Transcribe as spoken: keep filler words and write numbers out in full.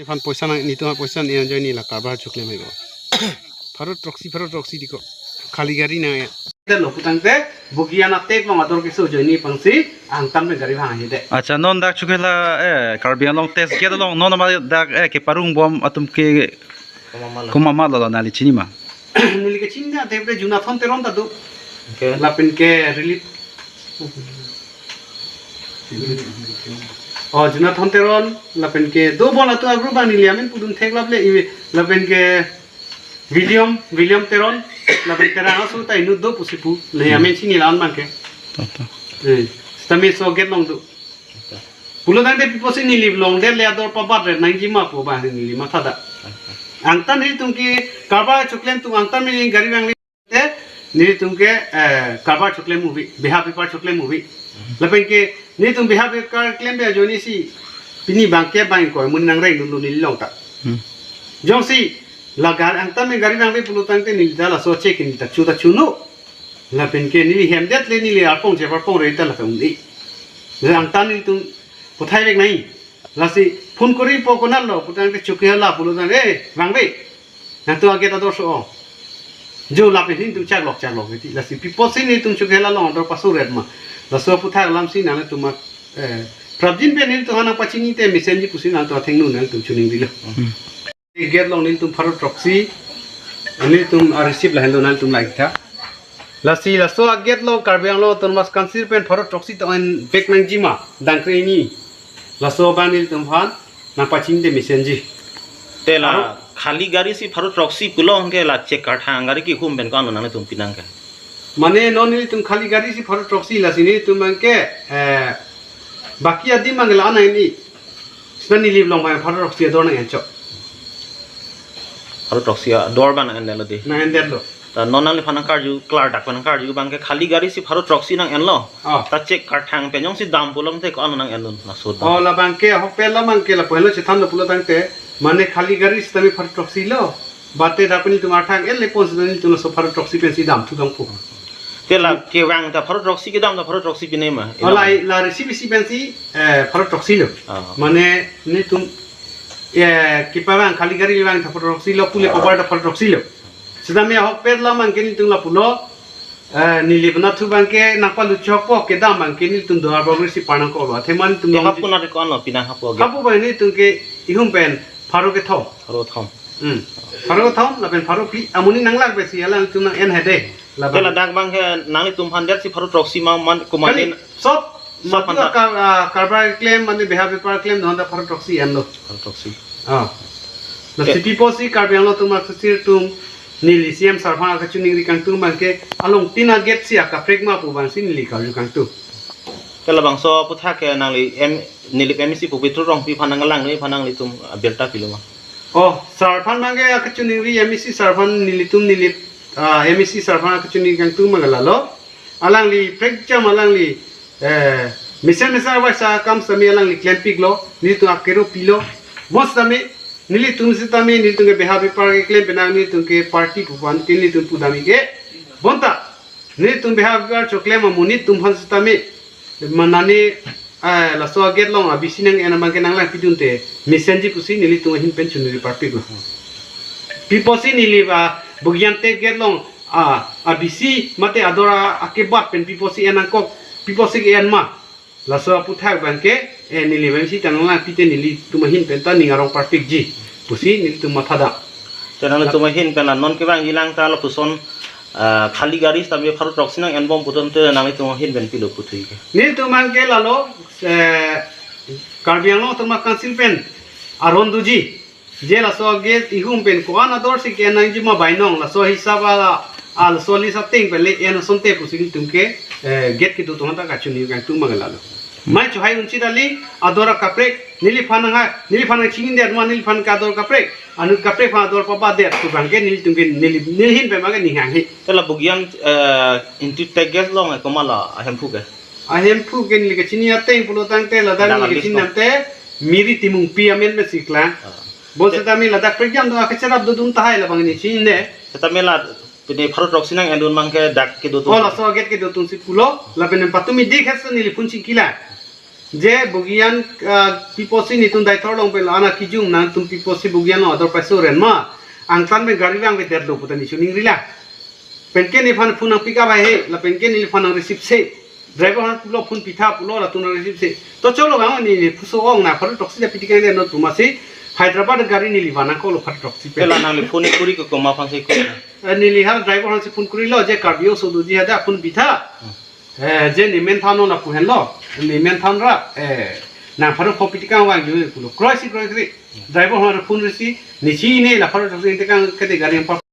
Aphan poisa nang, netum aphan poisa nang enjoy ne la karbar choklem hai ko. Pharo throksi, pharo throksi diko. Khali gari nang ya. Te lo putangte, bogi an atek long ador keso ajoine aphansi, angtan pen gari bang ahi de. Acha, non dak chokehela, eh, Karbi Anglong test gate along, non ma dak, eh, keparong bom atum ke komat ma lo, nangli chini ma? Neli kechini ate bre Jonathan Teron ta do. Okay. Lapen ke relief. Oh, Jonathan Teron, lapen ke do bon atum agrup bang neli amen pudun theklap le, iwe, lapen ke William, William Teron, lapen Terang aso ta inut do pusi pu, neli amen chini la-an bang ke. To, to. Eh, sitame laso gate along do. Pulotangte pi apotsi neli longdet le ador pabat re nangji ma pu bang neli matha da. Angtan netum ke karbar choklem atum angtan neli gari bang le te netum ke, eh, karbar choklem ave, beha bepar choklem ave. Lapen ke netum beha bepar klempe ajoine si pini bang ke bang ko mun nangreng dun neli long ta. Hmm. Jongsi la gar angtan me gari bang ave pulotangte neli ta laso check in ta chu ta chu no. Lapen ke neli hemdet le neli arpong che arpong re ta la ta un-e. Le angtan netum puthai vek nai. Lasi phone kori po konat lo, putangte chokehela pulotangte, eh, bang ave. Nangtum a-gate ador so-o. Jo lapen netum chaklok chaklok iti. Lasi pi apotsi netum chokehela along ador paso ret ma. Laso aputhak alam si nangtum ma, eh, prapjin pen netum aphan nangpachini te mesenji pusi nangtum athengno nangtum choningri lo. Hmm. Gate along netum pharo throksi, netum a-receipt lahenlo nangtum langtha. Lasi laso a-gate along Karbi Anglong Autonomous Council pen pharo throksi ta-en vek nangji ma, dangkre hini. Laso abang netum aphan nangpachini te mesenji. Te la aro khali gari si pharo throksi pulo anke la check karthang gari kehum pen ko-an lo nangtum pinang ke? Mane non netum khali gari si pharo throksi, lasi netum anke, eh, baki adim anke la-an nang-en-i. Sita neli longphan pharo throksi ador nang-en chok. Pharo throksi ador bang nang-endetlo de. Nang-endetlo. Ta non nangliphan nangkarju, klardak pen nangkarju bang ke khali gari si pharo throksi nang-enlo. Ah. Ta check karthang pen jongsi dam pulote ko-an lo nang-endun laso dam? Oh, labang ke ahokpet labang ke lapu-an lo chethanlo pulotangte. Mane khali gari sitame pharo throksi lo. Bate dak pini netum arthang el le pon sitame netum laso pharo throksi pensi damthu dampo. Te la kevang ta pharo throksi, kedam ta pharo throksi pine ma? Oh, la, la receipt isi pensi, eh, pharo throksi lo. Ah. Mane netum, eh, kepavang khali gari vang ta pharo throksi lo, pule pabar ta pharo throksi lo. Sitame ahokpet labang ke netum lapulo, eh, neli panatthu bang ke nangpalu chokpo, kedam bang ke netum do arbong resi parnang kolo. Athema netum te dong hapu na ko-an lo pinang hapu a-gate? Hapu bang netum ke ihum pen pharo kethom. Pharo thom. Hmm. Pharo thom, lapen pharo phli, amonit nanglak pensi alanglitum nang-en hede. Te labang. Ladak bang ke nanglitum aphan det si pharo throksi ma man kumanin. Kali, sop, sop matu phanta. Akar, ah, karbar klem, mane beha bepar klem, non ta pharo throksi enlo. Pharo throksi. Ah. La te C P apotsi Karbi Anglong Autonomous Council atum, neli C M sir aphan akachiningri kangtung bang ke, along tin a-gate si akaprek ma pu bang si neli karju kangtung. Te labangso aputhak ke nangli M, Nilip M A C Pabitra Rongpi aphan nanglang, nangli aphan nanglitum, ah, birta pilo ma? Oh, sir aphan bang ke akachiningri M A C sir aphan nelitum Nilip, ah, M A C sir aphan akachiningri kangtung bang ke lalo. Alangli prekjam alangli, eh, mesen mesen avaisa akam sitame alangli klempiklo, nelitum akero pilo. Mo sitame, nelitum sitame, nelitum ke beha bepar keklem penang, nelitum ke party pu aphan, nelitum pudam-ik ke. Bonta, nelitum beha bepar choklem amonit atum aphan sitame, manani, eh, laso a-gate along a-B C nang-en abang ke nanglangpidunte mesenji pusi nelitum ahin pen choningri parpiklo. Pi apotsi neli ba bogi an te gate along, ah, a-B C mate ador a-, akebat pen pi apotsi en nangkok, pi apotsi ke-en ma. Laso aputhak bang ke, eh, neli bang si ta nanglangpi te nelitum ahin pen ta ning arong parpikji pusi nelitum matha dam. Te nanglitum ahin pen la non kevangji lang ta lapuson, ah, khali gari sitame pharo throksi nang-en bom putum te nanglitum ahin pen pilo puthot ke? Nelitum bang ke lalo, eh, Karbi Anglong Autonomous Council pen aron doji. Je laso gate ihum pen ko-an ador si ke-en nangji ma bainong, laso hisap a, a laso list ateng pen le en asonte pusi nelitum ke, eh, gate kedo atum ta kachoningri kangtung bang ke lalo. Mai chohai unchi dali, ador akaprek, neliphan nang ha, neliphan nang chingin det ma, neliphan ke ador kaprek, anut kaprek aphan ador pabat det pu bang ke nelitum ke neli, neli ahin pen bang ke ning hanghe. Te la bogi an, eh, Intip Tech Gate along, eh, komat lo ahemphu ke? Ahemphu ke neli kachini ateng pulo tangte ladak dak neli kachini list lo. Nangte Miri Timungpi amen pensi klang. Ah. Bon te sitame ladak prekjam do, akacherap dodun tahai labang neli chinine. Sitame la pine pharo throksi nang-endun bang ke dak kedo atum. Oh, laso gate kedo atum si pulo, lapen patumi dik hesa neli phone chingkila. Je bogian, ah, piposi netum Deithor along pen lo, ana kijung nangtum piposi bogian along ador paisuren ma. Angtan pen gari vangvedet lo puta nelisu ningrila. Penke neliphan phone nang pick up hai he, lapenke neliphan nang receive se. Driver aphan pulo phone pitha pulo latum nang receive se. To cholo bang ne ne puso ong na pharo throksi ja pitikang de no tumasi Hyderabad gari neli van nangkoklo pharo throksi pen. Pela nangli phone kuri ko komat aphansi kuri? Eh, neli ha driver aphansi phone kurilo je Karbi aso doji hadak phone pitha. Hmm. Eh, je ne main town lapu henlo, ne main town ra, eh, nang pharo pho pitikang vangji pulo. Kroisi kroisi. Driver aphan phone risi, ne chini la pharo throksi pitikang kede gari nang pa